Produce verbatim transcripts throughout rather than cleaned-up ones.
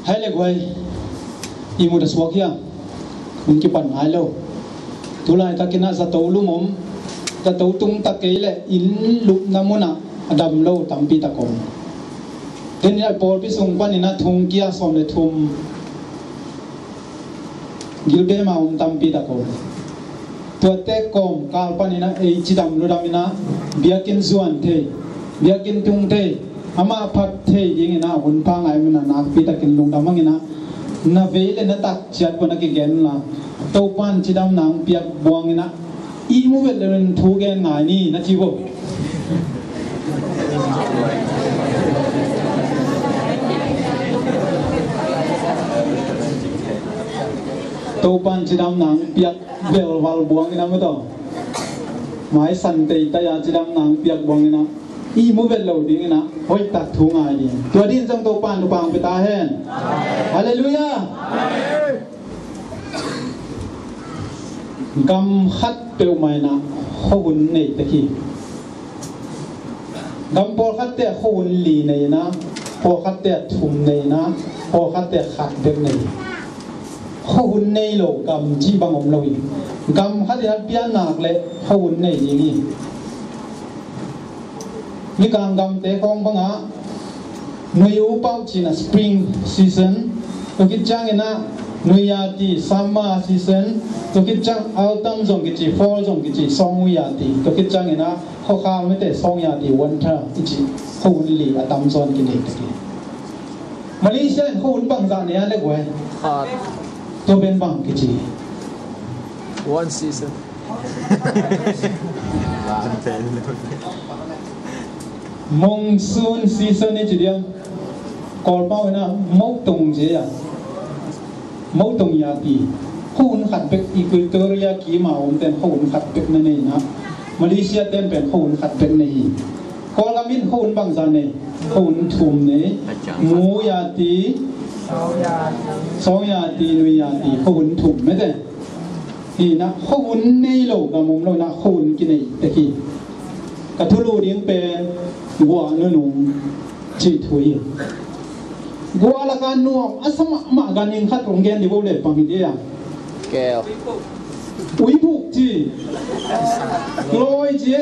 Hai le guai, i mut a suak hiam? Hun kipan ngai lo. Tulaitak in ah zato lum om, zato tung tak kei leh inn lupna mun ah a dam lo tampi tak om. Ken i pawlpi sung panin ah thong kia sawm le thum gilbema om tampi tak om. Tuate kawmkal panin ah ei cidam ludam in ah biakinn zuan thei, biakinn tung thei, amah phat thei dingin ah hun pha ngai manin ah nakpi takin lungdam hangin ah na vei le na tak ciat bang a kigen la, Topa'n cidamna hong piak buangin ah ihmu vet loin thu gen ngai ni na ci vo. Topa'n cidamna hong piak velval buangin ah maw taw, maisan teitei a cidamna hong piak buangin ah ihmu vet lo dingin ah hoihtak thu ngai ding. Tua dingin zong Topa'n thupha hong pia ta hen. Halleluiah. Gam khat peuhmah in ah khuahun nei tek hi. Gam pawlkhatte ah khuahun li nei in ah, pawlkhatte ah thum nei in ah, pawlkhatte ah khat bek nei hi. Khuahun nei lo gam cih bang om lo hi. Gam khat in ah piannak leh khuahun nei ding hi. Mikang gamte khawng bangah nui upau cih in ah spring season, tua khit ciangin ah nuiyati summer season, tua khit ciang autumn zong kici, fall zong kici, sawng nuiyati, tua khit ciangin ah khuakhal mite sawng nuiyati winter i ci, khuahun li a tamzaw in kinei tek hi. Malaysia in khuahun bangzah nei a le guai? Khat. Tua pen bang kici? One season. Monsoon season i ci diam? Kawlpau in ah motong ci a, motong nuiyati. Khuahun khat bek, Equatoria kim a omte'n khuahun khat bek na nei in ah, Malaysia te'n pen khuahun khat bek nei hi. Kawlgam in khuahun bangzah nei? Khuahun thum nei. Mu nuiyati, sawng nuiyati, nui nuiyati, khuahun thum mete. Hi in ah khuahun nei lo gam om lo in ah khuahun kinei tek hi. Ka thulu ding pen guah nunung cih thu hi. Guah lakah nuam a sa mahmah ganhing khat hong gen dih bo le pang hi dia. Keel. Uibuk ci. Lawi ci.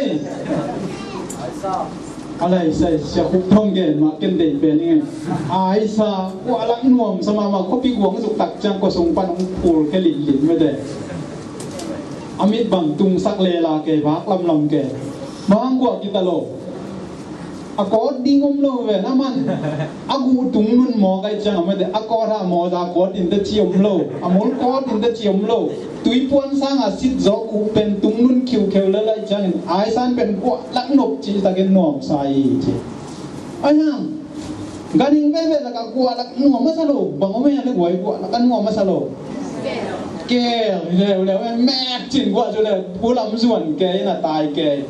A lai sai sia khup thong gen mah ken deih pen ing. Aisa, guah lak nuam sa mahmah, khuapi guang zuk tak ciang khuasung pan hong phul khia linlin mete. A mit bang tungsak lela kei, vak lamlam kei. Bang guah kita lo. A kawt ding om lo ve na man. A guh tungnun mawk ahih ciang a mete, a kawt ah mawza kawt in te ci om lo, a mul kawt in te ci om lo. Tuipuan sanga sit zawh uh pen tungnun khiukheu lel ahih ciangin, aisan pen guah lak nop cih takin nuamsa hi ci. Ahi hang, ganhing veve lakah guah lak nuam masa lo bang om e, le guai, guah lak a nuam masa lo. Keel, leuleu e, mek cin guah cu le, pulam zuan kei in a tai kei.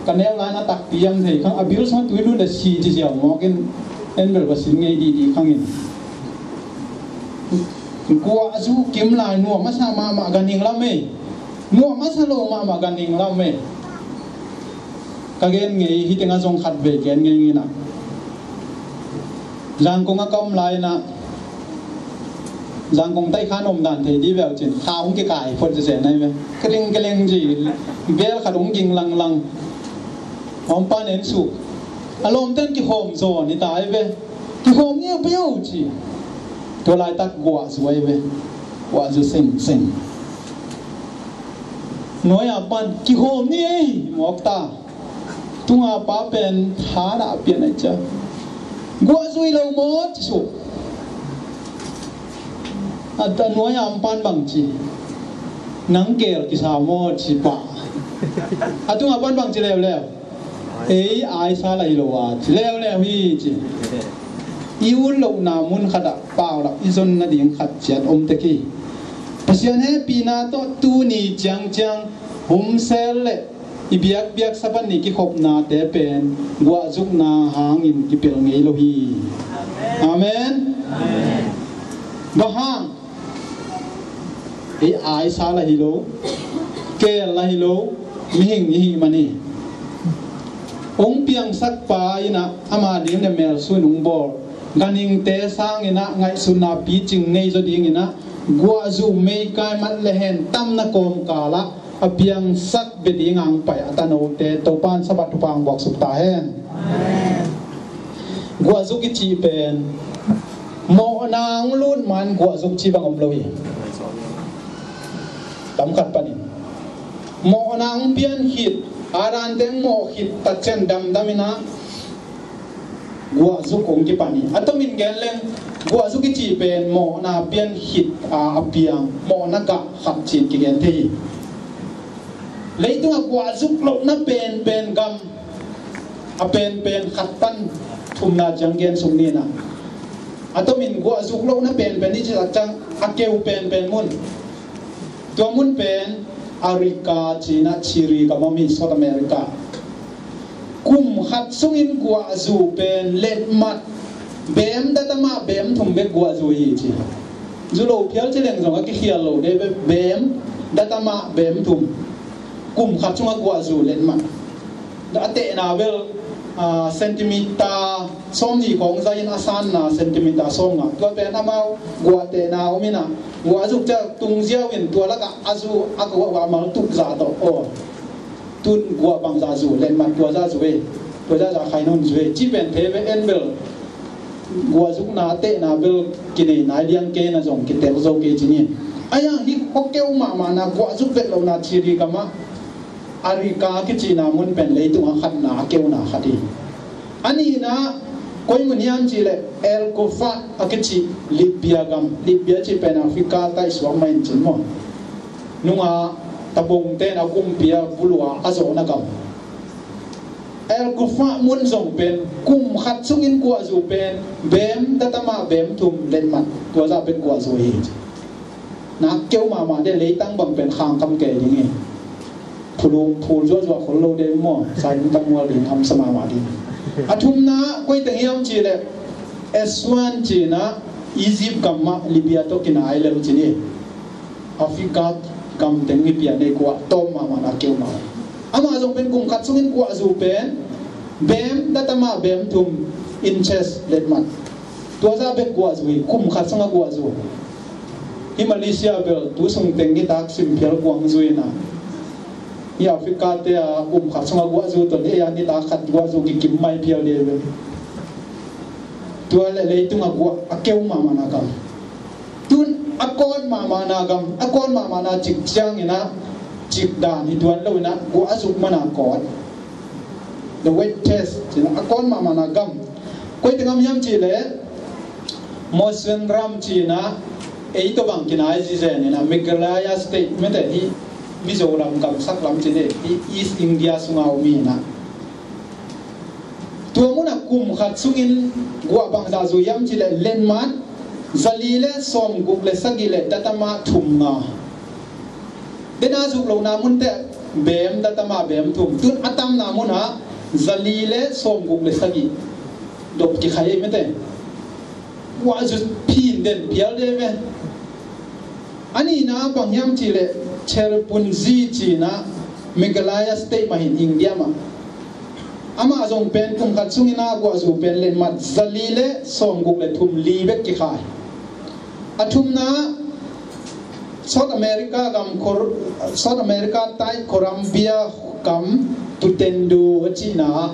Ka neu lai-in a takpi hiam thei khang, a bil sung tui lut le si ci ziau mawk in, en bel va sin ngei didi khang in. Guah zu kim lai nuam masa mahmah ganhing lam e. Nuam masa lo mahmah ganhing lam e. Ka gen ngei hi tengah zong khat vei gen ngei ngei na. Zangkong a ka om lai-in ah, Zangkong taikhan om dan thei di veu cin, kha hong kikai phot zeze nai ve. Ka ding ka leng ci, bel khat hong ging langlang. Hong pan en suk. A lawmte'n kihawm zaw ni tai ve. Kihawm ni a peuh ci. Tua laitak guah zuai ve. Guah zu seng seng. Nuai a pan kihawm ni ei mawk ta. Tunga pa pen tha dah pian a cia. Guah zui lo maw ci suk. A ta nuai a pan bang ci. Nang keel kisa maw ci pa. A tunga pan bang ci leuleu. Ei aisa la hi lo a ci leuleu hi ci. I ut lohna mun khatah paulap i zon nading khat ciat om tek hi. Pasian hehpihna tawh tuni ciangciang humsel le i biakpiak Sabbath ni kikhopnate pen guahzukna hangin kipel ngei lo hi. Amen. Bang hang? Ei aisa la hi lo, keel la hi lo, mihing i hih man hi. Hong piangsak pa in ah ama ding le melsun hong bawl. Ganhingte sangin ah ngaihsutna picing nei zaw dingin ah guahzu meikai mat le hen tamna kawmkal ah a piangsak bia ding a hong pai a tanote Topa'n Sabbath thupha hong buaksuk ta hen. Guahzuk i cih pen mawhna hong lut man guahzuk cih bang om lo hi. Tam khat panin mawhna hong pian khit, a dante hong mawh khit, tua ciang damdam in ah guahzuk hong kipan hi. A tomin gen leng guahzuk i cih pen mawhna pian khit a, a piang, mawhna gah khat ci-in kigen thei hi. Leitungah guahzuk lohna penpen gam, a penpen khat pan thumna ciang gen suk ni in ah. A tomin guahzuk lohna penpen i cih tak ciang a keu penpen mun. Tua mun pen Arika ci-in ah Chile gam a om hi, South America. Kum khat sungin guahzu pen letmat, beem datama beem thum bek guahzu hi ci. Zu lo phial ci leng zong a kikhial lo de, beem datama beem thum. Kum khat sungah guahzu letmat. A tehna bel, ah, centimeter sawmnih khawng zai in a sanna centimeter sawmnga. Tua pen amau guah tehna om in ah, guahzuk ciang tung ziau in tua lakah a zu a guah, guah mal tuk zah tawh. Aw, tun guah bangzah zu letmat, tua zah zu e, tua zah zah khai nawn zu e, ci pen thei ve. En bel guahzukna tehna bel kinei nai liang kei na zong kitel zo kei ci ni. A yang hi khuakeu mahmahna guahzuk vet lohna Chile gam ah Arika kicihna mun pen leitungah khatna a keuna khat hi. A nihna koi mun hiam cih leh El Kufa a kici Libya gam, Libya cih pen Africa taih suak mah in cin maw. Nungah tabongte in a kumpi a bulua a zawhna gam. El Kufa mun zong pen kum khat sungin guahzu pen beem datama beem thum letmat, tua zah bek guahzu hi. Na keu mahmah de, leitang bang pen khangkam kei ding hi. Phulung phul zuahzuah khol lo de maw, sai ding tam mual ding, hamsa mahmah ding. A thumna koi teng hiam cih leh Aswan ci-in ah Egypt gam ah Libya tawh kinai lel ci ni. Africa gam teng hi pian nei, guah tawm mahmah, na keu mahmah. Amah zong pen kum khat sungin guahzu pen beem datama beem thum inches letmat. Tua zah bek guahzu hi, kum khat sungah guahzu. Hi Malaysia bel tu sung teng nitak sim phial guangzu in ah, hi Africa te a kum khat sungah guahzu tawh ni a nitak khat guahzu kikim mai phial de bel. Tua leh leitungah guah a keu mahmahna gam. Tun a kawt mahmahna gam, a kawt mahmahna cik ciangin ah, cik dan hi tuan lo in ah, guah a zuk man a kawt. The wettest ci-in ah, a kawt mahmahna gam. Koi teng gam hiam cih leh Mawsynram ci-in ah, ei tawh bang kinai zizen in ah, Meghalaya State, mete hi Mizoram gam sak lam ci-in ah, hi East India sungah om hi in ah. Tua munah kum khat sungin guah bangzah zu hiam cih leh letmat zali le sawmguk le sagih le datama thum nga. Den a zuk lohna munte beem datama beem thum. Tun a tamna munah zali le sawmguk le sagih dop kikhai ei mete. Guahzu phin den phial de ve. A nihna bang hiam cih leh Cherrapunji ci-in ah Meghalaya State mah hi in, India mah. Amah zong pen kum khat sungin ah guahzu pen letmat zali le sawmguk le thum, li bek kikhai. A thumna South America gam, Cor-, South America taih Colombia gam Tutendu a cihna ah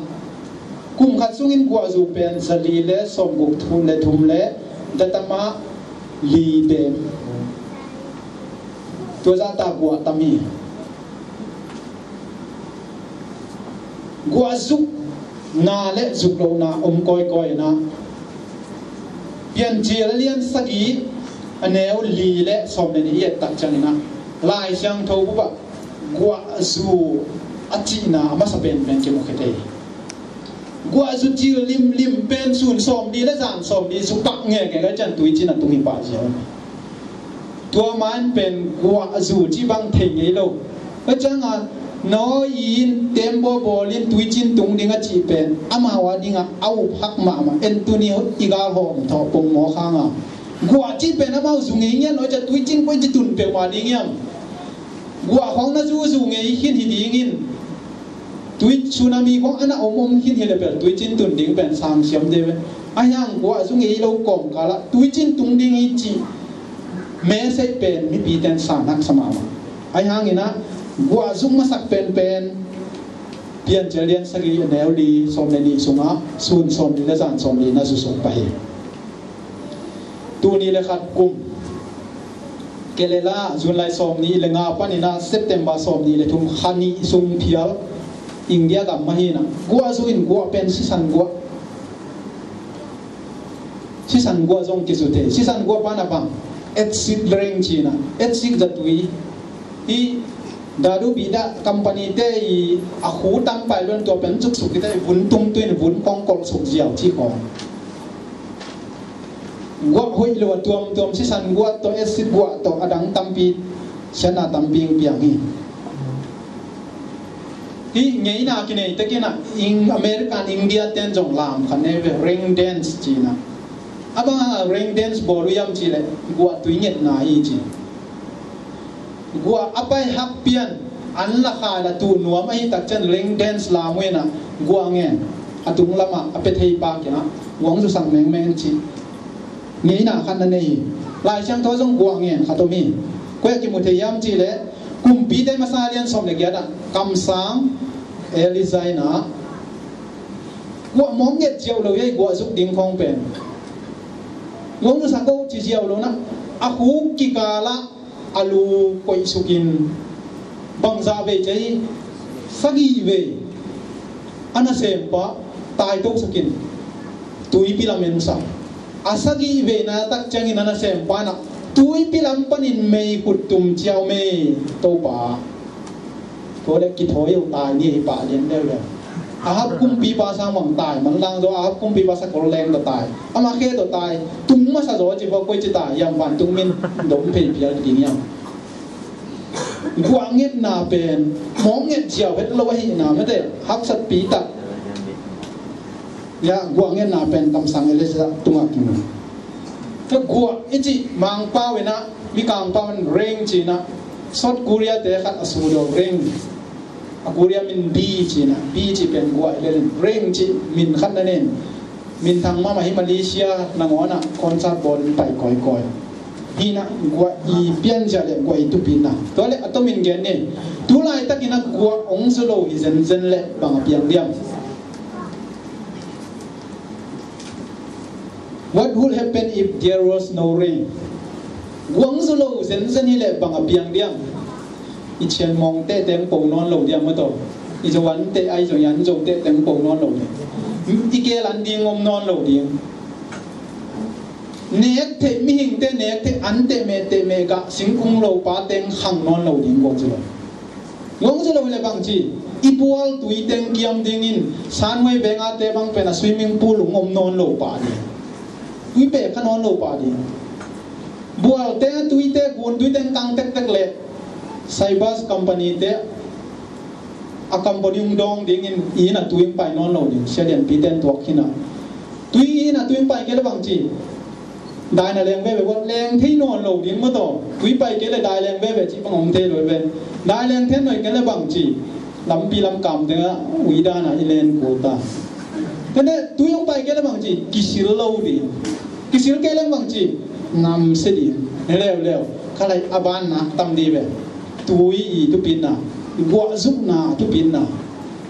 kum khat sungin guahzu pen zali le sawmguk thum le thum le datama li beem. Tua zah ta guah tam hi. Guah zukna le zuk lohna om kawikawi in ah, Piancil a lian sagih a neu li le sawm le nih i et tak ciangin ah, Lai Siangtho bupah guahzu a cihna a masa penpen kimu khia thei. Guahzu cil limlim pen sun sawmli le zan sawmli zu pak ngekngek a cian tuicin a tung hi pah ziau. Tua man pen guahzu cih bang thei ngei lo. Tua ciangin nawi in tembaw bawlin tuicin tung ding a cih pen amau a dingah a up hak mahmah. En tuni i gal hawm thawh pongmawk hanga guah cih pen amau zu ngei ngian, tua ciang tuicin koici tun peuhmah ding hiam? Guah khawng na zuzu ngei khin hi dingin, tui tsunami khawng a na om om khin hi le bel tuicin tun ding pen sang siam de ve. Ahi hang guah zu ngei lo kawmkal ah tuicin tung ding hi cih message pen mipite in sa haksa mahmah. Ahi hangin ah guah zu masak penpen Piancil lian sagih a neu li sawm le nih sungah sun sawmli le zan sawmli na zu suk pah hi. Tul nih le khat kum Kerala, July sawmnih le nga panin ah September sawmnih le thum, kha nih sung phial India gam mah hi in ah, guah zu in guah pen sisan guah, sisan guah zong kizu thei. Sisan guah pan a bang, acid rain ci in ah, acid zatui. Hih Dadu Bida company te i a khu tam pai luan tua pen cuksuk kita i vun tum tuin vun kong kolh suk ziau ci khawng. Guah hoih lo a tuamtuam, sisan guah tawh, acid guah tawh, a dang tampi, siatna tampi hong piang hi. Hih ngeina kinei takin ah American, India ten zong lam khat nei ve, rain dance ci in ah. A bang hang a rain dance bawl uh hiam cih leh guah tui ngetna hi ci. Guah a pai hak pian an la khai la tuh nuam ahih tak ciang rain dance lam uh in ah guah ngen a tung lamah a pia thei pa kiangah guah hong zu sak mengmeng ci. Ngeina khat na nei hi. Lai Siangtho zong guah ngen khat om hi. Koi ah kimu thei hiam cih leh Kumpite masa lian sawm le giat ah kamsang Elijah in ah guah mawk nget ziau lo hi, guah zuk ding khawng pen guah hong zu sak o ci ziau lo in ah a khuk kikal ah a lu koihsukin bangzah vei ci, sagih vei a nasempa taitosakin tuipi lam en uh sa. A sagih veina tak ciangin a nasempa in ah tuipi lam panin mei khut tum ciau mei Topa. Tua leh kithawi uh tai ni hi pah lian leuleu. Ahab kumpipa sang bang tai manlang zaw, Ahab kumpipa sakol leng tawh tai, ama khe tawh tai. Tung masa zaw ci vua, koi ci tai hiam, vantung min dom phei phial ding hiam. Guah ngetna pen mawk nget ziau het lo ahihna mete haksatpi tak. Ya, guah ngetna pen kamsang Elijah tungah kimu. Tua guah i cih Mangpau in ah, Mikangpau in rain ci in ah, South Korea te khat a sudo rain. A Korea min bi ci in ah, bi ci pen guah i lel in, rain ci min khat na nen. Minthang mahmah hi, Malaysia nangawn ah concert bawl in pai kawikawi. Hi in ah guah i pianzia le guah i tupina. Tua leh a tomin gen ni. Tu laitakin ah guah hong zu lo hi zenzen leh bang a piang diam? What would happen if there was no rain? Guah hong zu lo zenzen hi leh bang a piang diam? I Chin mawng tehteng po nawn lo diam maw taw? I Zo an teh, ai Zo an Zo tehteng po nawn lo diam? I keel an ding om nawn lo ding. Nek theih, mihingte nek theih, an teh meh teh meh gah singkung lo pa teng khang nawn lo ding guah zu lo. Guah zu lo hi leh bang ci, i bual tui teng kiam dingin Sanwei veng a te bang pen a swimming pool hong om nawn lo pah ding. Tui pek kha nawn lo pah ding. Bual teng a tui te, gun tui teng kang tektek leh Saibas company te a company hong dawng dingin i inn a tui hong pai nawn lo ding. Sia lianpi ten tuak khin a, tui i inn a tui hong pai kei leh bang ci, dai na leng veve, guat leng thei nawn lo ding maw taw. Tui pai kei leh dai leng veve cih bang om thei lo ve. Dai leng thei nawn kei leh bang ci, lampi lam kam tengah ui dan a i len kul ta. Tene tui hong pai kei leh bang ci, kisil lo ding. Kisil kei leh bang ci, namsia ding. Leuleu khalai a ban nak tam dih ve. Tui i tupitna, guah zukna tupitna.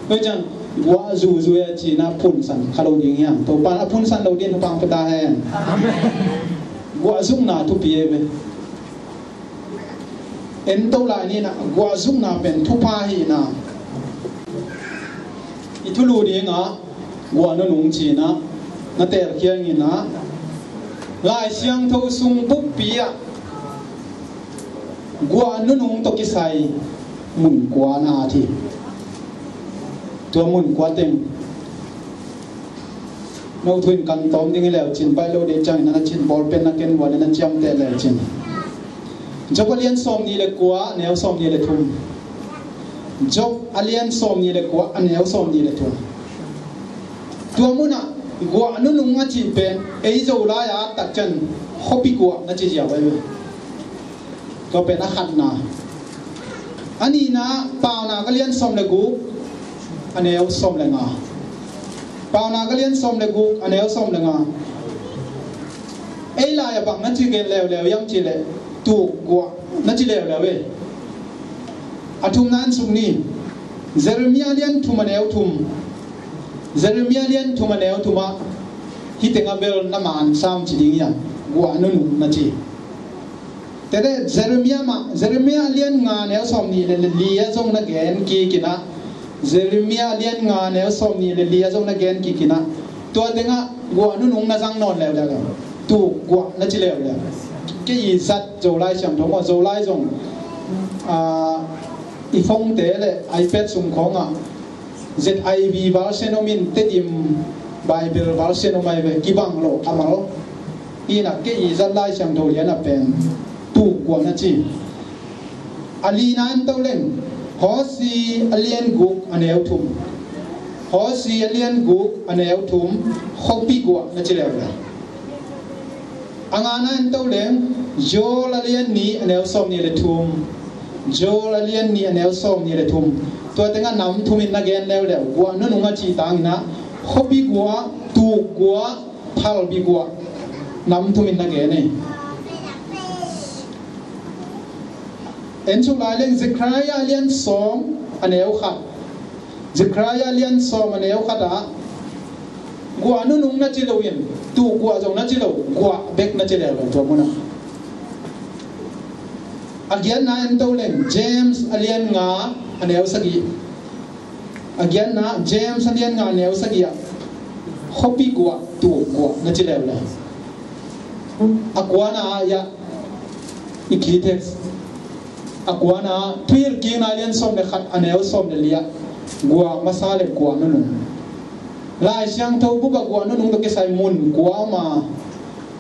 Tua ciang guah zuzui a cina phunsan kha lo ding hiam? Topa in a phunsan lo ding thupha pia ta hen. Amen. Guah zukna thupi e ve. En to lai ni na, guah zukna pen thupha hi na. I thulu ding a guah nunung cina na telkhiang in a, Lai Siangtho sung bukpi ah guah nunung tawh kisai mun kua na a thi. Tua mun kua teng no thu in kan tawm ding hi leu cin, baih lo dei ciangin na cin bawl pen na ken ua le na ciamteh leu cin. Job a lian sawm nih le kua, neu sawm nih le thum. Job a lian sawm nih le kua, a neu sawm nih le thum. Tua munah guah nunung a cih pen ei Zolai a tak ciang khuapi guah na ci ziau ahi ve. Tua pen a khatna. A nihna Paunak a lian sawm le guk, a neu sawm le nga. Paunak a lian sawm le guk a neu sawm le nga. Ei lai a bang na ci gen leuleu hiam cih leh, tuk guah na ci leuleu e. A thumna en suk ni. Jeremiah lian thum a neu thum. Jeremiah lian thum a neu thum ah, hih teng ah bel na man sam ci ding hiam, guah nunung na ci. Tete Jeremiah mah, Jeremiah lian nga neu sawm nih le li ah zong na gen kik in ah, Jeremiah lian nga neu sawm nih le li ah zong na gen kik in ah, tua teng ah guah nunung na zang nawn leuleu. Tuk guah na ci leuleu. Kei i zat Zolai Siangtho maw, Zolai zong, ah, i phone te le iPad sung khawng ah Z I V version om in, Tedim Bible version om ai ve, kibang lo a mal. Hi in ah kei i zat Lai Siangtho lian ah pen tuk guah na ci. A lina en to leng, Hosea a lian guk a neu thum. Hosea a lian guk a neu thum, khuapi guah na ci leuleu. A ngana en to leng, Joel a lian nih a neu sawm nih le thum. Joel a lian nih a neu sawm nih le thum. Tua teng ah nam thum in na gen leuleu. Guah nunung a cih tang in ah, khuapi guah, tuk guah, phalbi guah, nam thum in na gen e. En suk lai leng, Zechariah lian sawm a neu khat. Zechariah lian sawm a neu khat ah, guah nunung na ci lo in, tuk guah zong na ci lo, guah bek na ci leuleu tua mun ah. A giatna en to leng, James a lian nga a neu sagih. A giatna, James a lian nga a neu sagih ah, khuapi guah, tuk guah na ci leuleu. A kuana ah, ya, i key text. A kuana, Thuhilhkikna lian sawm le khat a neu sawm le li ah, guah masa le guah nunung. Lai Siangtho bup ah guah nunung tawh kisai mun kua om a,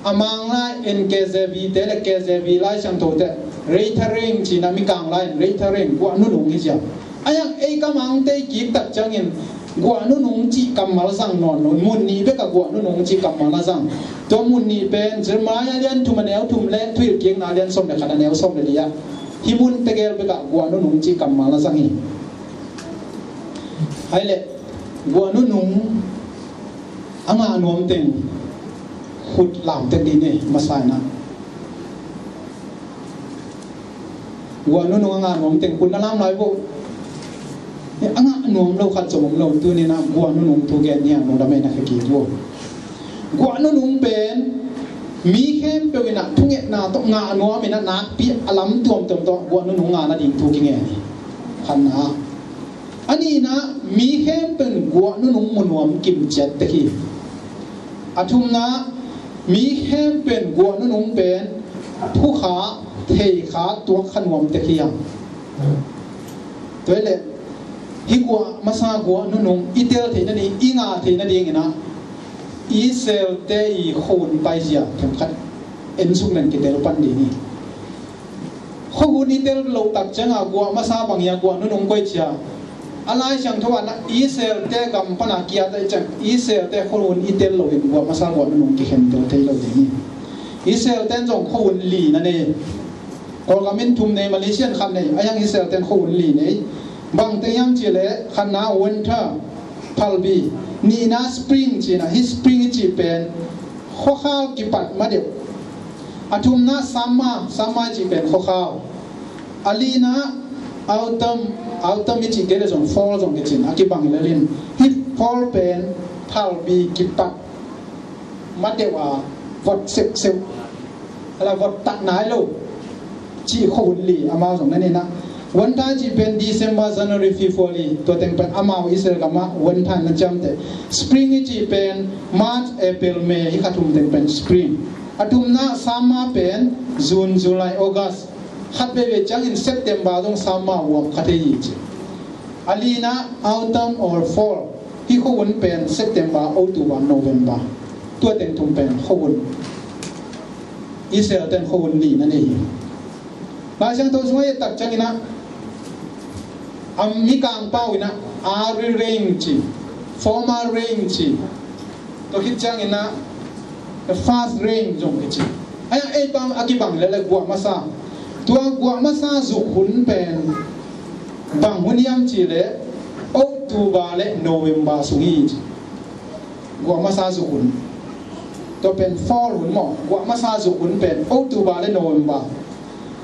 a Mang lai in K J V te le K J V Lai Siangtho te, Reiterain ci-in ah, Mikang lai in Reiterain, guah nunung hi ci a. A hiang ei kamangte i kik tak ciangin guah nunung cih kammal zang nawn lo, mun nih bek ah guah nunung cih kammal na zang. Tua mun nih pen Jeremiah lian thum a neu thum le Thuhilhkikna lian sawm le khat a neu sawm le li ah, hih mun tegel bek ah guah nunung cih kammal na zang hi. Hai leh, guah nunung a ngah nuam teng khut lam tek dih ni, masa in ah. Guah nunung a ngah nuam teng khut na lam lai vo. A ngah nuam lo khat zong om lo, tuni in ah guah nunung thu gen ni a, nung lam ei na khe kik vo. Guah nunung pen mi khempeuh in ah thungetna tawh ngah nuam in ah, nakpi a lam tuamtuam tawh guah nunung ngah nading thu kingen hi. Khatna. A nihna, mi khempeuh in guah nunung mu nuam kim ciat tek hi. A thumna, mi khempeuh in guah nunung pen phukha, theikha, tuakkha nuam tek hi hang. Tua hi leh, hih guah masa guah nunung i tel theih nading, i ngah theih nading in ah, Israel-te i khuahun paizia themkhat en suk leng kitel pan ding hi. Khuahun i tel loh tak ciangin guah masa bang hiam, guah nunung koi ci hiam? A Lai Siangtho ah na Israel-te gam pan a kiat ahih ciang Israel-te khuahun i tel loh in guah masa guah nunung kikhen tel thei lo ding hi. Israel-te in zong khuahun li na nei. Kawlgam in thum nei, Malaysia in khat nei, a hiang Israel-te in khuahun li nei. Bang teng hiam cih leh, khatna winter, phalbi, nihna spring ci-in ah, hih spring i cih pen khuakhal kipat ma deuh. A thumna summer, summer i cih pen khuakhal. A lina autumn, autumn i cih kei leh zong fall zong kici-in a kibang lel in, hih fall pen phalbi kipat ma deuh a, vot seuseu, a la vot tak nai lo cih khuahun li amau zong na nei in ah. Winter i cih pen December, January, February, tua teng pen amau Israel gam ah winter na ciamteh. Spring i cih pen March, April, May, hih kha thum teng pen spring. A thumna summer pen June, July, August. Khat veivei ciangin September zong summer huam kha thei hi ci. A lina autumn or fall. Hih khuahun pen September, October, November. Tua teng thum pen khuahun. Israel-te in khuahun li na nei hi. Lai Siangtho sungah i et tak ciangin ah, a Mikang pau in ah, early rain ci, former rain ci, tua khit ciangin ah, fast rain zong kici. A hiang ei pau a kibang lel leh guah masa. Tua guah masa zuk hun pen bang hun hiam cih leh October le November sung hi ci. Guah masa zuk hun. Tua pen fall hun maw. Guah masa zuk hun pen October le November.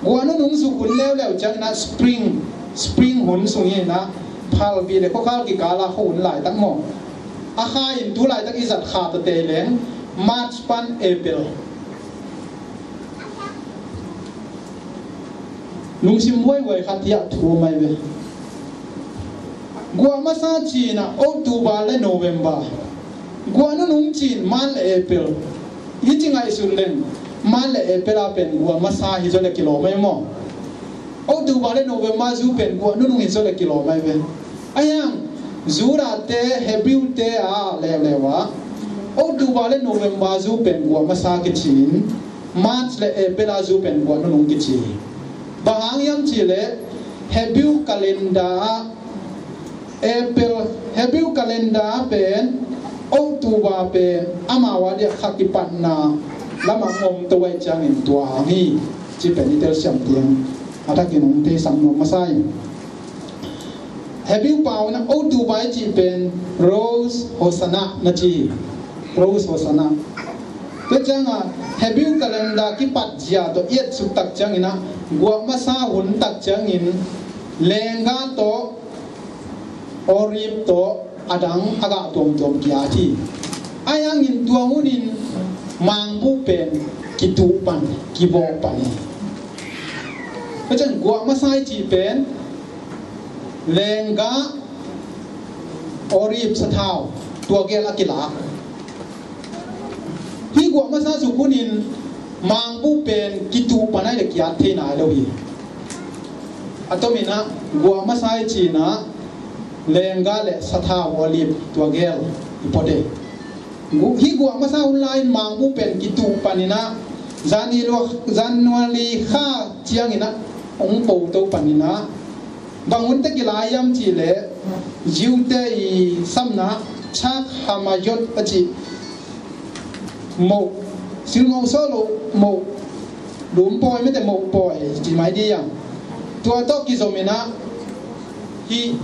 Guah nunung zuk hun leuleu ciangin ah spring, spring hun sungin ah phalbi le khuakhal kikal a khuahun laitak maw. A kha in tu laitak i zat kha ta tei leng March pan April. Lungsim buaibuai khat hiah thu mai ve. Guah masa cin ah October le November. Guah nunung cin March le April. Hi ci ngaihsun leng March le April a pen guah masa hi zaw le kilawm mai maw. October le November zu pen guah nunung hi zaw le kilawm mai ve. Ahi hang Judah te, Hebrew te a leuleu ah October le November zu pen guah masa kicin, March le April a zu pen guah nunung kici. Bang hang hiam cih leh Hebrew calendar ah April, Hebrew calendar pen October pen amau a diah kha kipatna lamah om to vai ciangin tua hang hi ci pen i telsiam tiang a thakin hong theisak nuam masa hi. Hebrew pau na October i cih pen Rosh Hashanah na ci hi. Rosh Hashanah. Tua ciangah Hebrew calendar kipat zia tawh i etsuk tak ciangin ah guah masa hun tak ciangin lengga tawh Olive tawh a dang a gah tuamtuam ki-at hi. Ahi hangin tua hunin mangbuh pen kituh pan, kivawh pan hi. Tua ciang guah masa i cih pen lengga, Olive, sathau, tua gel a kilak. Hih guah masa zuk hunin mangbuh pen kituh pan ai le ki-at thei nai lo hi. A tomin ah guah masa i cin ah lengga le sathau, Olive, tua gel i pua de. Gu-, hih guah masa hun lai-in mangbuh pen kituh panin ah January, January kha ciangin ah hong po to panin ah bang hunte kilai hiam cih leh Jew te i samna Chag Hamayot a cih moh, silngoh sawh loh moh, lum pawi mete moh pawi ci mai ding hiam. Tua tawh kizomin ah hih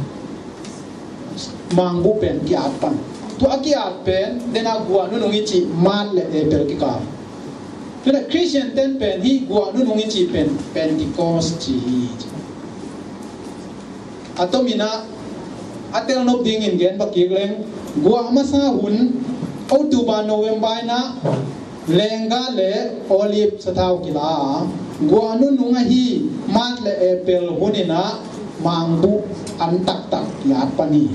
mangbuh pen ki-at pan. Tua a ki-at pen den a guah nunung i cih March le April kikal. Tua leh Christian ten pen hih guah nunung i cih pen Pentecost ci hi. A tomin ah a tel nop dingin gen bak kik leng guah masa hun October, November in ah lengga le Olive sathau kila a, guah nunung ahi March le April hun in ah mangbuh an taktak ki-at pan hi.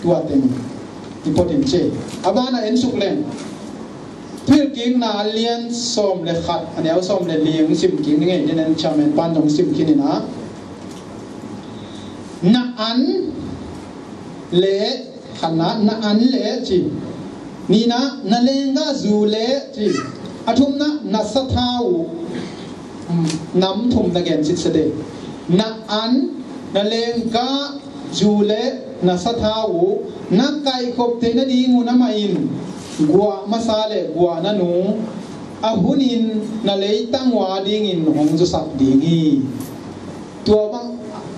Tua teng i pua ding ci. A ban ah en suk leng Thuhilhkikna a lian sawm le khat, a neu sawm le li hong sim kik ni ngei, den en chairman pan hong sim kik ni na. Na an le, khatna, na an le ci. Nihna, na lengga zu le ci. A thumna, na sathau, mm, nam thum na gen sitset e. Na an, na lengga zu le na sathau uh na kaihkhop theih nading uh amah in guah masa le guah nanung a hunin na leitang uh a dingin hong zusak ding hi. Tua bang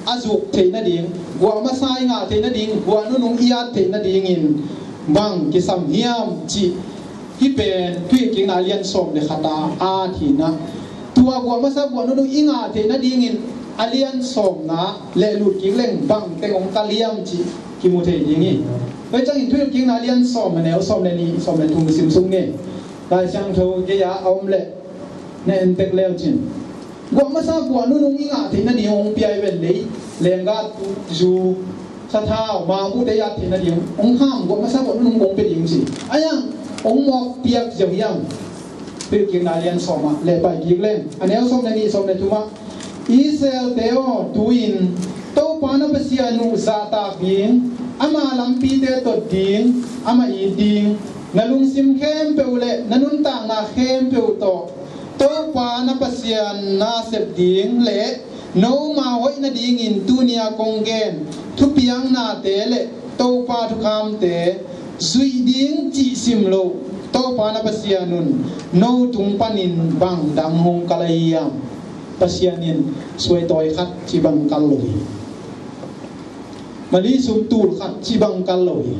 a zuk theih nading, guah masa i ngah theih nading, guah nunung i at theih nadingin bang kisam hiam cih hih pen Thuhilhkikna a lian sawm le khat a at hi na. Tua guah masa guah nunung i ngah theih nadingin a lian sawmna lehlut kik leng bang teng hong kal hiam cih kimu thei ding hi. Tua ciangin Thuhilhkikna a lian sawm a neu sawm le nih, sawm le thum sim suk ni. Lai Siangtho gei-a a om leh na en tek leu cin. Guah masa guah nunung i ngah theih nading hong pia hi ven lei. Lengga, zu, sathau, mangbuhte i at theih nading hong kham, guah masa guah nunung hong pia ding ci. A yang hong mawk piak ziau hiam. Thuhilhkikna a lian sawm ah leh pai kik leng a neu sawm le nih, sawm le thum ah, Israel-te aw, tu-in Topa na Pasian uh zahtak ding, ama lampite tot ding, amah it ding, na lungsim khempeuh le na nuntakna khempeuh tawh Topa na Pasian na sep ding le noma hoih nadingin tuni-a kong gen thupiaknate le Topa thukhamte zuih ding cih sim loh Topa na Pasian un no tung panin bang dang hong kal ahi hiam? Pasian in suaitawi khat cih bang kal lo hi. Mali sum tul khat cih bang kal lo hi.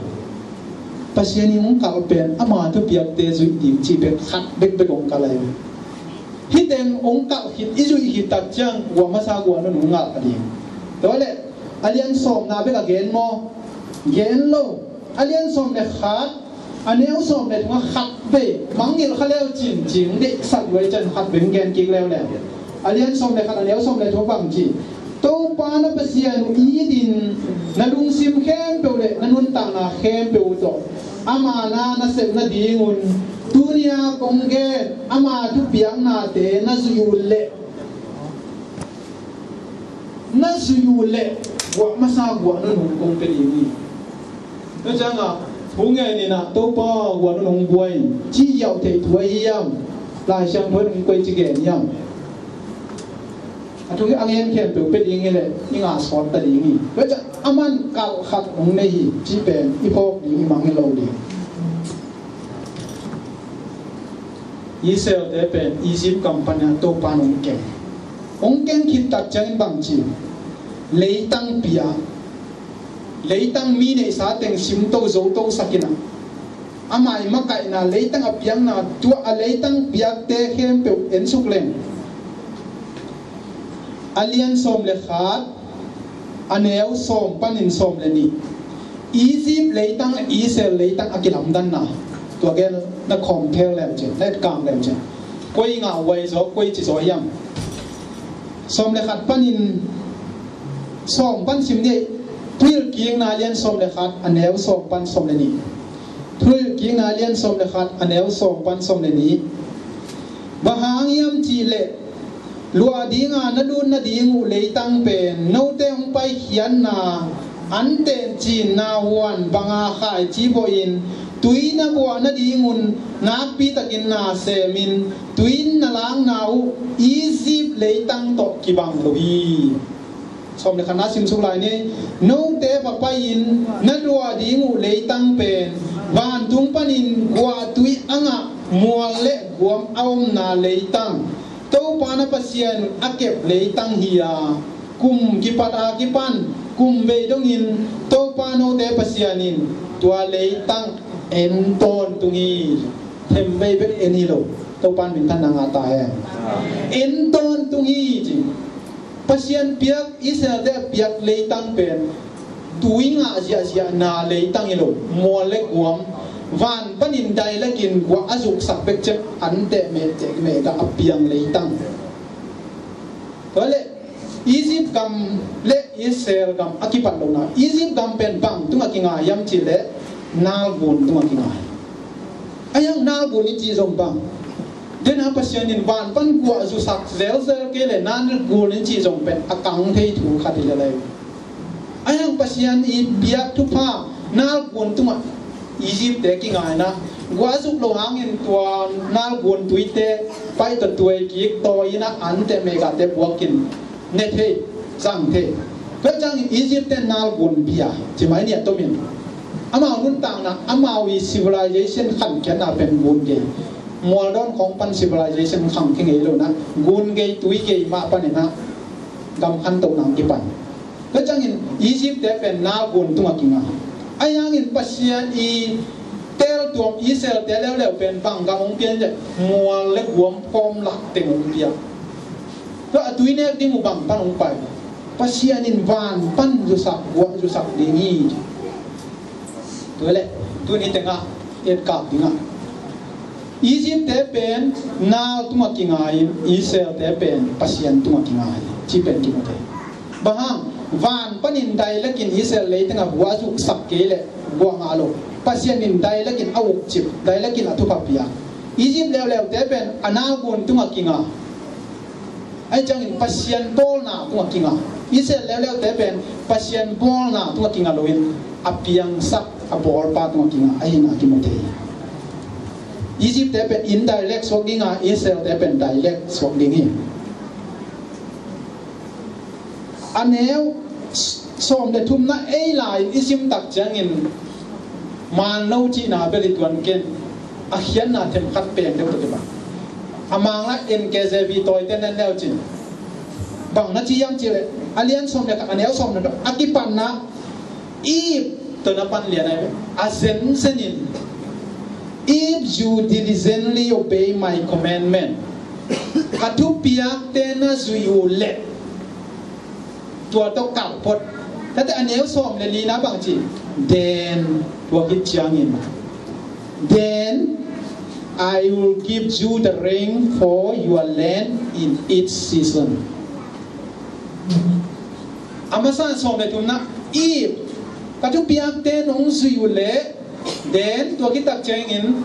Pasian in hong kalh pen ama thupiakte zuih ding cih bek khat bekbek hong kalh ahi. Hih teng hong kalh khit, i zuih khit tak ciang kua masa kua nunung ngalh a ding. Tua leh a lian sawmna bek a gen maw? Gen lo. A lian sawm le khat, a neu sawm le thum ah khat vei mangngilh kha leu cin cing deihsak lua i ciang khat vei gen kik leuleu. A lian sawm le khat, a neu sawm le thum bang ci? Topa na Pasian uh it in, na lungsim khempeuh le na nuntakna khempeuh uh tawh ama na na sep nadingun tuni-a kong gen ama thupiaknate na zuih uh leh, na zuih uh leh, guah masa guah nunung kong pia ding hi. Tua ciangah thu ngen in ah, Topa, guah nunung buai in, ci ziau theih thu ahi hiam? Lai Siangtho in koici gen hiam? A thu a ngen khempeuh pia ding hi leh i ngah sawt ta ding hi. Tua ciang aman kalh khat hong nei hi cih pen i phawk ding, i mangngilh lo ding. Israelte pen Egypt gam panin Topa in hong keng. Hong keng khit tak ciangin bang ci? Leitang pia. Leitang mi neihsa teng simto zoto sak in ah, ama i makaihna, leitang a piakna, tua a leitang piakte khempeuh en suk leng, a lian sawm le khat, a neu sawm panin sawm le nih. Egypt leitang, Israel leitang a kilamdanna, tua gen na compare leu cin, na etkak leu cin, koi ngah huai zaw, koi ci zaw hiam? Sawm le khat panin sawm pan sim ni. Thuhilhkikna lian sawm le khat, a neu sawm pan sawm le nih. Thuhilhkikna lian sawm le khat, a neu sawm pan sawm le nih. Bang hang hiam cih leh, luah dinga na lut nading uh leitang pen note hong paikhiatna, an teh cinna huan banga khaici bawhin, tui na buah nadingun nakpitakin na semin, tui na lakna uh Egypt leitang tawh kibang lo hi. Sawm le khatna sim suk lai ni. Note va pai-in na luah ding uh leitang pen vantung panin guahtui a ngah, mual le guam a omna leitang, Topa na Pasian a kep leitang hi a, kum kipat a kipan kum vei dongin Topa note Pasian in tua leitang en tawntung hi. Them vei bek en hi lo. Topa in minthanna ngah ta hen. En tawntung hi ci. Pasian piak, Israelte a piak leitang pen tui ngah ziahziahna leitang hi lo, mual le guam, van panin dialect in guah a zuksak bek ciang an teh meh teh meh ka a piang leitang. Tua leh Egypt gam le Israel gam a kipat lohna, Egypt gam pen bang tungah kinga hiam cih leh Nile gun tungah kinga hi. A hiang Nile gun i cih zong bang, den a Pasian in van pan guah zusak zelzel kei leh Nile gun i cih zong pen a kang thei thu khat hi lel ei. A hiang Pasian i biak thupha Nile gun tungah Egypt te kingaina, guah zuk lo hangin tua Nile gun tuite pai tawh tuai kik tawi-in a an teh meh ka te buakin ne thei, zang thei. Tua ciangin Egypt ten Nile gun bia ci mai ni a tomin. Amau nuntakna, amau i civilization khankhiatna pen gun gei. Mualdawn khawng pan civilization khang kingei lo na, gun gei, tui gei mah panin a gam khantohna kipan. Tua ciangin Egypt te pen Nile gun tungah kinga. A hiangin Pasian i teltuam Israel te leuleu pen bang gam hong pian leh mual le guam khawm lak teng hong pia. Tua a tui nek ding uh bang pan hong pai? Pasian in van pan zusak, guah zusak ding hi. Tua leh tuni tengah etkak dingah Egypt te pen Nile tungah kinga in, Israel te pen Pasian tungah kinga hi ci pen kimu thei. Bang hang? Van panin dialect in Israel leitang a guah zuksak kei leh guah ngah lo. Pasian in dialect in a ukcip, dialect in a thupha pia. Egypt leuleu te pen a Nile gun tungah kinga. Ahi ciangin Pasian bawlna tungah kinga. Israel leuleu te pen Pasian bawlna tungah kinga loin a piangsak a bawlpa tungah kinga ahihna kimu thei hi. Egypt te pen indirect suak dinga, Israel te pen direct suak ding hi. A neu sawm le thumna ei lai i sim tak ciangin Manno cihna bel i tuan ken, a khiatna themkhat peng deuh tawh kibang. A Mangla N K J V tawite nen leu cin. Bang na ci hiam cih leh a lian sawm le khat, a neu sawm le khat a kipatna, Eve, Tawh na pan lian ai ve. A zenzen in, "If you diligently obey my commandment," ka thupiakte na zuih uh leh, tua tawh kalh phot. Tate a neu sawm le lina bang ci, "Then," tua khit ciangin, "Then I will give you the rain for your land in its season." A masa sawm le thumna, "If ka thupiakte nong zuih uh leh, then tua khit tak ciangin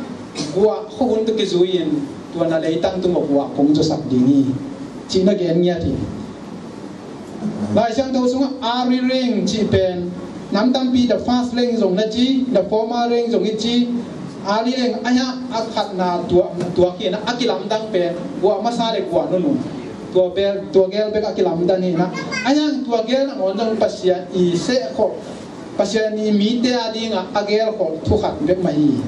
guah khuahun tawh kizui-in tua na leitang tungah guah kong zusak ding hi," ci-in a gen ngiat hi. Lai Siangtho sungah early rain cih pen nam tampi the first rain zong na ci, the former rain zong i ci. Early rain a hiah a khatna tua, tua khit a kilamdang pen guah masa le guah nunung, tua bel, tua gel bek a kilamdang hi na. A hiang tua gel nangawn zong Pasian i sehkhol, Pasian i mite a dingah a gelkhol thu khat bek mah hi.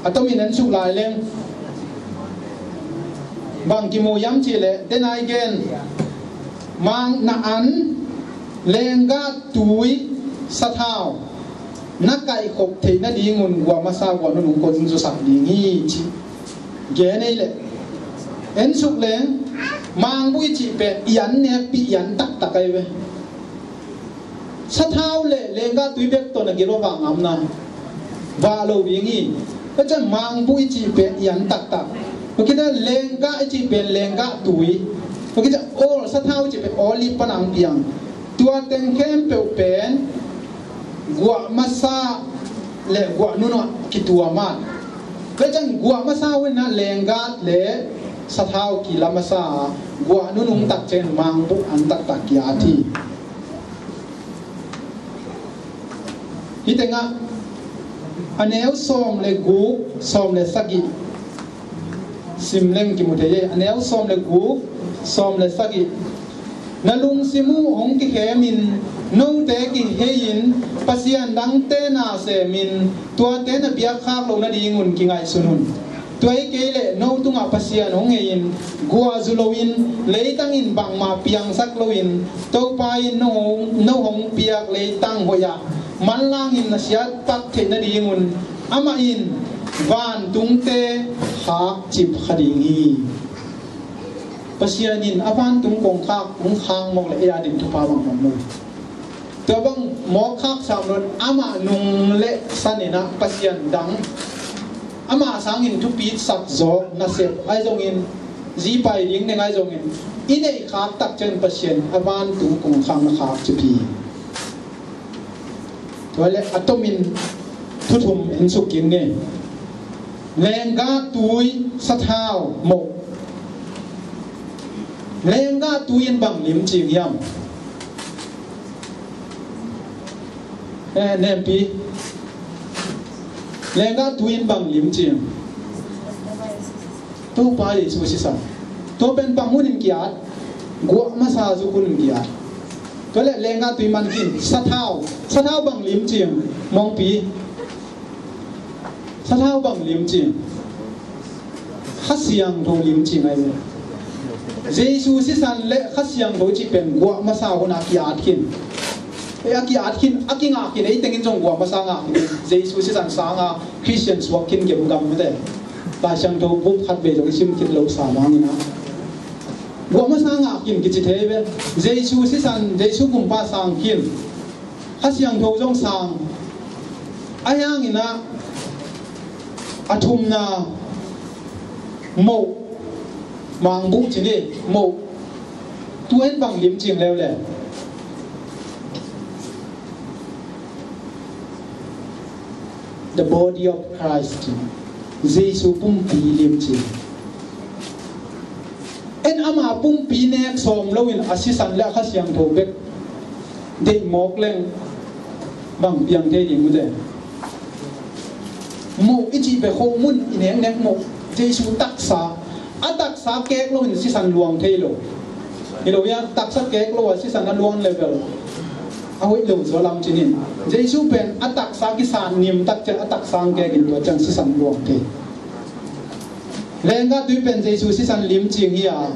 A tomin en suk lai leng bang kimu hiam cih leh, dena i gen, "Mang na an, lenggah tui, sathau na kaihkhop theih nadingun guah masa guah nunung kong zusak ding hi," ci gen ei leh. En suk leng, mangbuh i cih pen i an nekpih, i an taktak ai ve. Sathau le lenggah tui bek tawh na gilo vah ngamna, vah lo ding hi. Tua ciang mangbuh i cih pen i an taktak. Tua khit ciang lenggah i cih pen lenggah tui. Tua khit ciang awl, sathau i cih pen awl i pan ang piang. Tua teng khempeuh pen guah masa le guah nunung ah kituam a. Tua ciang guah masa uh in a lenggah le sathau kila masa a, guah nunung tak ciang mangbuh an taktak ki-at hi. Hih tengah a neu sawm le guk, sawm le sagih sim leng kimu thei hi. A neu sawm le guk, sawm le sagih. Na lungsim uh hong kikhemin, note kihei-in, pasian dangte na semin, tuate na biakkhak loh nadingun kingaihsun un. Tua hi kei leh no tungah Pasian hong hei-in, guah zu loin, leitang in bangmah piangsak loin, Topa in no hong, no hong piak leitang hoih ah manlangin na siatpat theih nadingun, amah in vantungte khakcip kha ding hi. Pasian in a vantung kongkhak hong khak mawk leh ei a ding thupha bang om lo. Tua bang mawk khak sam lo in, amah nung le san in ah pasian dang, amah sangin thupitsak zawk nasep ahi zongin, zi pai ding neng ahi zongin, i neih khak tak ciang Pasian a vantung kongkhak na khakcip hi. Tua leh a tomin thu thum en suk kik ni. Lenggah tui, sathau, moh. Lenggah tui in bang limcing hiam? Eh, Nempi. Lenggah tui in bang limcing? Topa Jesu sisan. Tua pen bang hun in ki-at? Guah masa zuk hun in ki-at. Tua leh lenggah tui man khin, sathau. Sathau bang limcing? Mongpi. Sathau bang limcing? Kha Siangtho limcing ahi ve. Jesu sisan le Kha Siangtho cih pen guah masa hun a ki-at khin. Eh, a ki-at khin, a kingah khin, ei tengin zong guah masa ngah khin. Jesu sisan sanga Khristian suak khin gemgam mate. Lai Siangtho bup khat vei zong i sim khit lo sa bangin ah, guah masa ngah khin kici thei ve. Jesu sisan, Jesu pumpi sang khin. Kha Siangtho zong sang. Ahi hangin ah, a thumna, moh, mangbuh ci ni, moh. Tua in bang limcing leuleu? The body of Christ. Jesu pumpi limcing. En ama pumpi nek sawm loin a sisan le a Kha Siangtho bek deih mawk leng bang piang thei ding uh te? Moh i cih pen khomun i neknek moh, Jesu taksa. A taksa kek loin sisan luang thei lo. Hi lo hia, taksa kek lo a sisan a luang level a hoih lo zaw lam cinin. Jesu pen a taksa kisan nim tak ciang a taksa ang kekin tua ciang sisan luang thei. Lenggah tui pen Jesu sisan limcing hi a,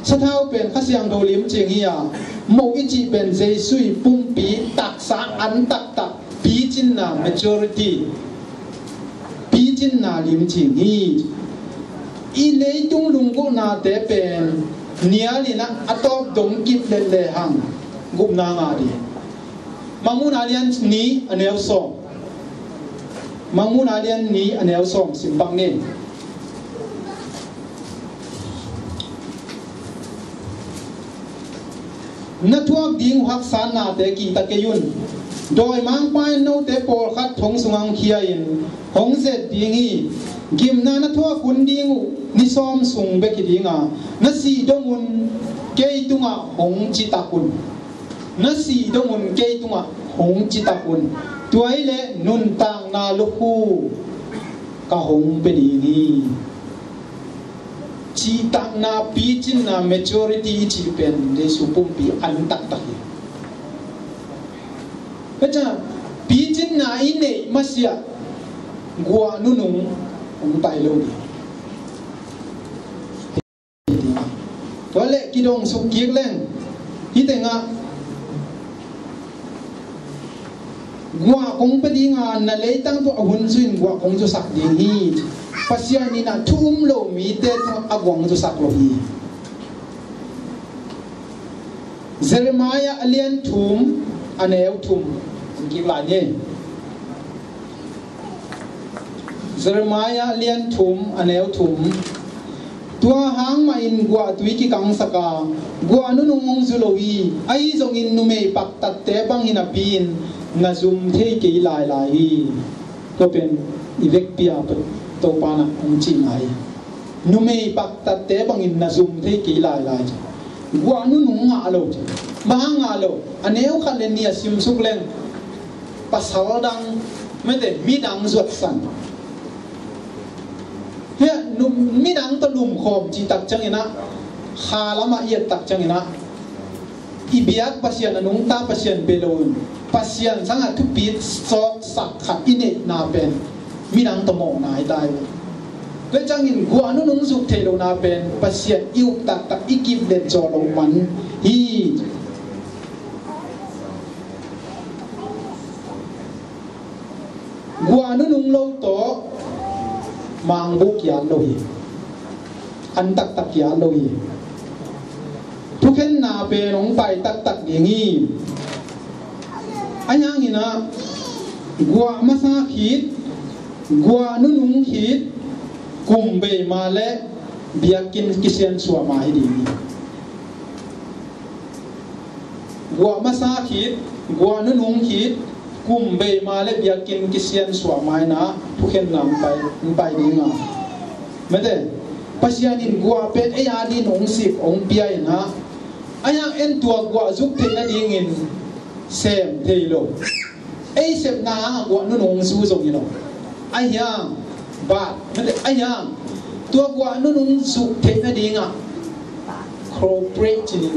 sathau pen Kha Siangtho limcing hi a, moh i cih pen Jesu i pumpi taksa an taktak pi Picinna, maturity, picinna limcing hi. I leitung lunggulhnate pen nialin a tawp dong kip lel lehang gupna ngah ding. Mangmuhna lian ni a neu sawm. Mangmuhna lian ni a neu sawm sim bang ni. Na thuak ding uh haksatnate kihta kei un. Dawimangpa in note pawlkhat thong sungah khia-in hong zet ding hi. Gimna na thuak hun ding uh ni sawm sung bek hi ding a, na sih dong un kei tungah hong citak un. Na sih dong un kei tungah hong citak un. Tua hileh nuntakna lukhu ka hong pia ding hi. Citakna, picinna, maturity i cih pen Jesu pumpi an taktak hi. Tua ciang picinna i neih masiah guah nunung hong pai lo ding. Tua leh kidong suk kik leng, hih tengah guah kong pia ding a, na leitang tawh a hun zui-in guah kong zusak ding hi. Pasian in a thu um lo mite tungah a guah hong zusak lo hi. Jeremiah a lian thum a neu thum kik lai ni. Jeremiah lian thum a neu thum. Tua hang mahin guahtui kikangsak a, guah nunung hong zu lo hi. Ahi zongin numei paktatte bangin a pi-in na zum thei kei lailai hi. Tua pen i vekpi-a Topa in hong cihna hi. Numei paktatte bangin na zum thei kei lailai ci. Guah nunung ngah lo ci. Bang hang ngah lo? A neu khat le nih a simsuk leng pasal dang, mete, midang zuatsan. Hia, nu-, midang tawh lumkhawm cih tak ciangin ah, kha lamah i et tak ciangin ah, i biak Pasian a nungta Pasian bia lo in, Pasian sangah thupit sawksak khat i neihna pen midang tawh mawhna hi ta hi. Tua ciangin guah nunung zuk theih lohna pen Pasian i up taktak, i kip let zawh loh man hi. Guah nunung lo tawh mangbuh kiat lo hi. An taktak kiat lo hi. Thukhenna pen hong pai taktak ding hi. Ahi hangin ah, guah masa khit, guah nunung khit, kum bei ma le biakinn kisiansuah ma hi ding hi. Guah masa khit, guah nunung khit, kum bei ma le biakinn kisiansuah ma in ah, thukhenna hong pai, hong pai ding a. Mete, Pasian in guah pen ei a dingin hong sik, hong pia in ah, ahi hang en tua guah zuk theih nadingin sem thei lo. Ei sepna hangah guah nunung zu zong hi lo. Ahi hang, but, mete, ahi hang, tua guah nunung zuk theih nadingah cooperate ci ni,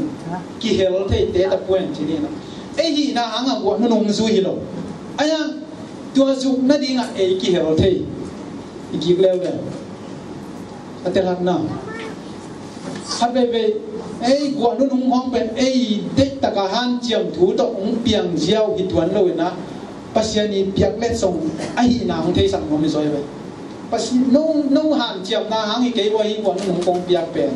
kihel thei, te ta puan ci ni. Ei hihna hangah guah nunung zu hi lo. Ahi hang, tua zuk nadingah ei kihel thei. I kik leuleu. A telkhatna. Khat veivei, ei guah nunung hong pen, ei deihtak a hanciam thu tawh hong piang ziau hi tuan lo in ah, Pasian i piak letsong ahihna hong theisak nuam hi zaw hi ve. Pasi-, no, no hanciamna hang hi kei ua, hi guah nunung kong piak pen.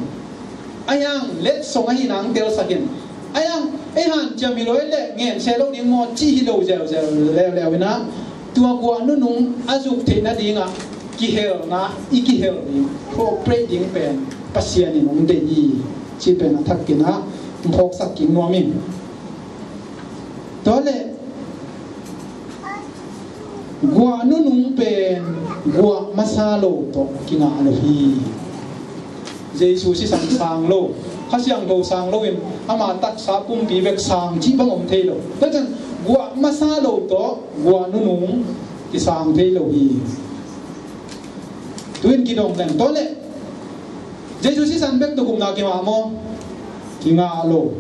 Ahi hang letsong ahihna hong telsak in. Ahi hang, ei hanciam hi lo, ei leh ngen se lo ding maw, cih hi lo zeuzel leuleu in ah, tua guah nunung a zuk theih nadingah kihelna, i kihel ding, cooperate ding pen Pasian in hong deih hi, cih pen a thakin ah hong phawksak kik nuam ing. Tua leh, guah nunung pen guah masa lo tawh kingah lo hi. Jesu sisan sang lo, Kha Siangtho sang lo in, ama taksa pumpi bek sang cih bang om thei lo. Tua ciang guah masa lo tawh guah nunung kisang thei lo hi. Tu-in kidong leng, tua leh Jesu sisan bek tawh gupna kingah maw? Kingah lo.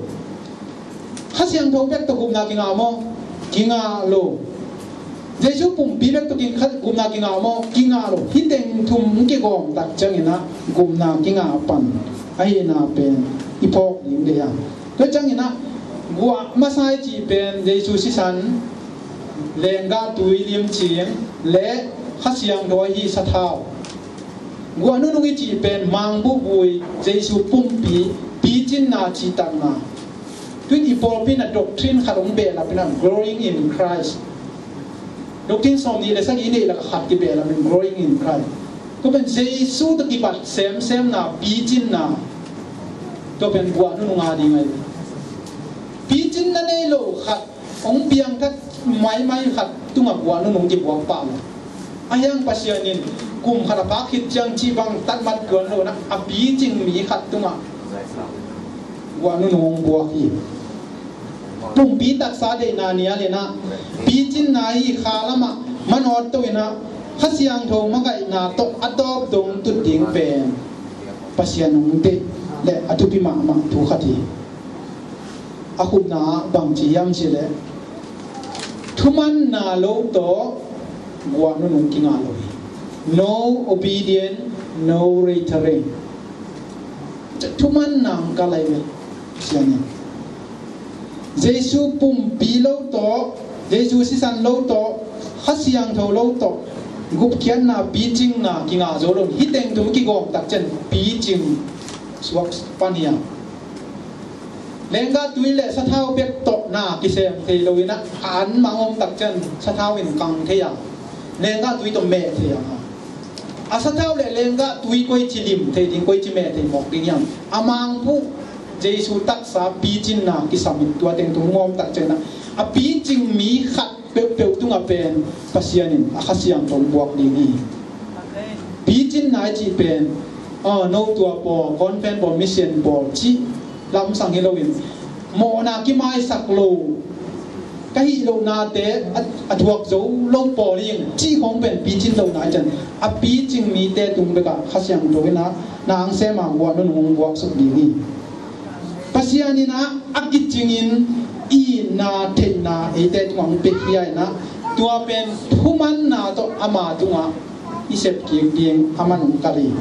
Kha Siangtho bek tawh gupna kingah maw? Kingah lo. Jesu pumpi bek tawh king-, kha-, gupna kingah maw? Kingah lo. Hih teng thum kigawm tak ciangin ah gupna kingah pan ahihna pen i phawk ding deih a. Tua ciangin ah guah masa i cih pen Jesu sisan lenggah tui limcing le Kha Siangtho ahi sathau. Guah nunung i cih pen mangbuh vui, Jesu pumpi, picinna cihtakna. Tuin i pawlpi in a doctrine khat hong behlap in a, growing in Christ. Doctrine sawmnih le sagih i neih lak a khat kibehlap in, growing in Christ. Tua pen Jesu tawh kibat semsemna, picinna. Tua pen guah nunung a ding ahi. Picinna nei lo khat, hong piangthak maimai khat tungah guah nunung kibuak pah lo. A hiang Pasian in kum khat a phak khit ciang cih bang tatmat tuan lo in a, a picing mi khat tungah guah nunung hong buak hi. Pumpi taksa deihna nial in a, picinna hi. Kha lamah manawt to in a, Kha Siangtho makaihna tawh a tawp dong tut ding pen Pasian hong deih le a thupi mahmah thu khat hi. A khupna ah bang ci hiam cih leh, thumanna lo tawh guah nunung kingah lo hi. No obedient, no return. Thumanna hong kal lai ve. Sian in Jesu pumpi lo tawh, Jesu sisan lo tawh, Kha Siangtho lo tawh gupkhiatna, picinna kingah zo lo. Hih teng tum kigawm tak ciang picing suak pan hi a. Lenggah tui le sathau bek tawh na kisem thei lo in a, a an mang om tak ciang sathau in kang thei a, lenggah tui tawh meh thei a. A sathau le lenggah tui koici lim thei ding, koici meh thei mawk ding hiam? A mangbuh Jesu taksa picinna kisam in tua teng tum hong om tak ciang a, a picing mi khat peuhpeuh tungah pen Pasian in a Kha Siangtho hong buak ding hi. Picinna i cih pen, ah, no tua pawl, convent pawl, mission pawl cih lamsang hi lo in, mawhna kimaisak lo, ka hih lohnate a, a thuak zo lo pawl hi ing cih khawng pen picin lohna hi ciang, a picing mite tung bekah Kha Siangtho in a na hong sem a, guah nunung hong buak suk ding hi. Pasian in a, a kicingin itna theihna eite tungah hong pia hi a, in a, tua pen thumanna tawh ama tungah i sep kik ding a man hong kal hi.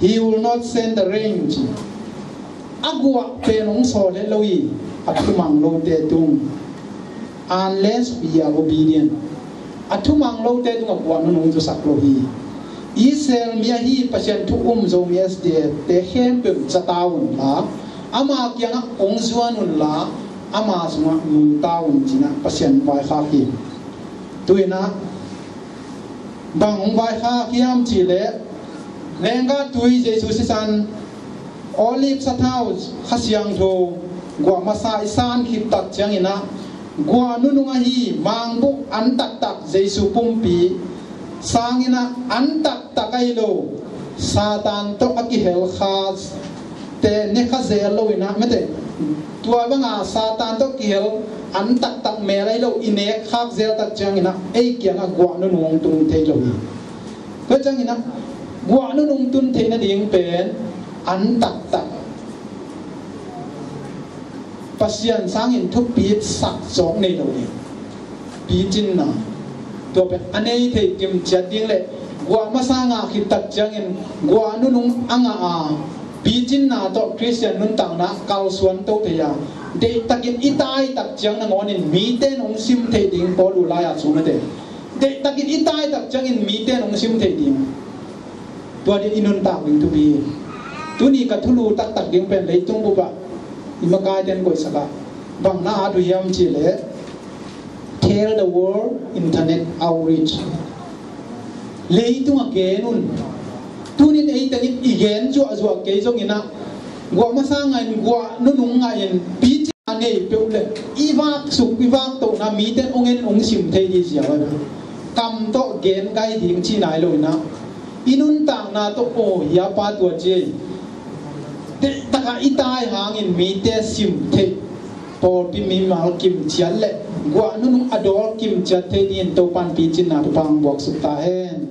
He will not send the rain, ci. A guah pen hong sawl het lo hi, a thumang lote tung. Unless we are obedient. A thumang lote tungah guah nunung zusak lo hi. Israel mi ahi Pasian thu um Zomi S D A te khempeuh za ta unla, ama kiangah hong zuan unla, ama sungah nung ta un, ci-in a Pasian vaikhak hi. Tu-in a bang hong vaikhak hiam cih leh, lenggah tui, Jesu sisan, Olive sathau, Kha Siangtho, guah masa i san khit tak ciangin a, guah nunung ahi mangbuh an taktak Jesu pumpi sangin a, an taktak ahi lo Satan tawh a kihel kha te ne kha zel lo in a, mete, tua banga Satan tawh kihel an taktak mel ahi lo i nek khak zel tak ciangin a, ei kiangah guah nunung hong tung thei lo hi. Tua ciangin a, guah nunung tun theih nading pen an taktak Pasian sangin thupitsak zawk nei lo ding. Picinna, tua pen a nei thei kimciat ding le guah masa ngah khit tak ciangin guah nunung a ngah a, picinna tawh Khristian nuntakna kalsuan to thei a, deihtakin i tai tak ciang nangawnin mite in hong sim theih ding, Paul uh lai-a sung nate. Deihtakin i tai tak ciangin mite in hong sim theih ding. Tua ding i nuntak ding thupi hi. Tuni ka thulu taktak ding pen leitung bup ah i makaite in koihsak ah, bang na at uh hiam cih leh, Tell the World Internet Outreach. Leitung ah gen un. Tunin ei tengin i gen zuahzuah kei zongin a, guah masa ngah in, guah nunung ngah in, pici a nei peuh le, i vak suk, i vak tohna mite in hong en, hong sim thei ding ziau a, kam tawh gen gai ding cihna hi lo in a, i nuntakna tawh, aw, hia pa tua ci ei, deihtak a i tai hangin mite sim theih, pawlpi mimal kimciat le guah nunung a dawl kimciat thei dingin Topa'n picinna thupha hong buaksuk ta hen.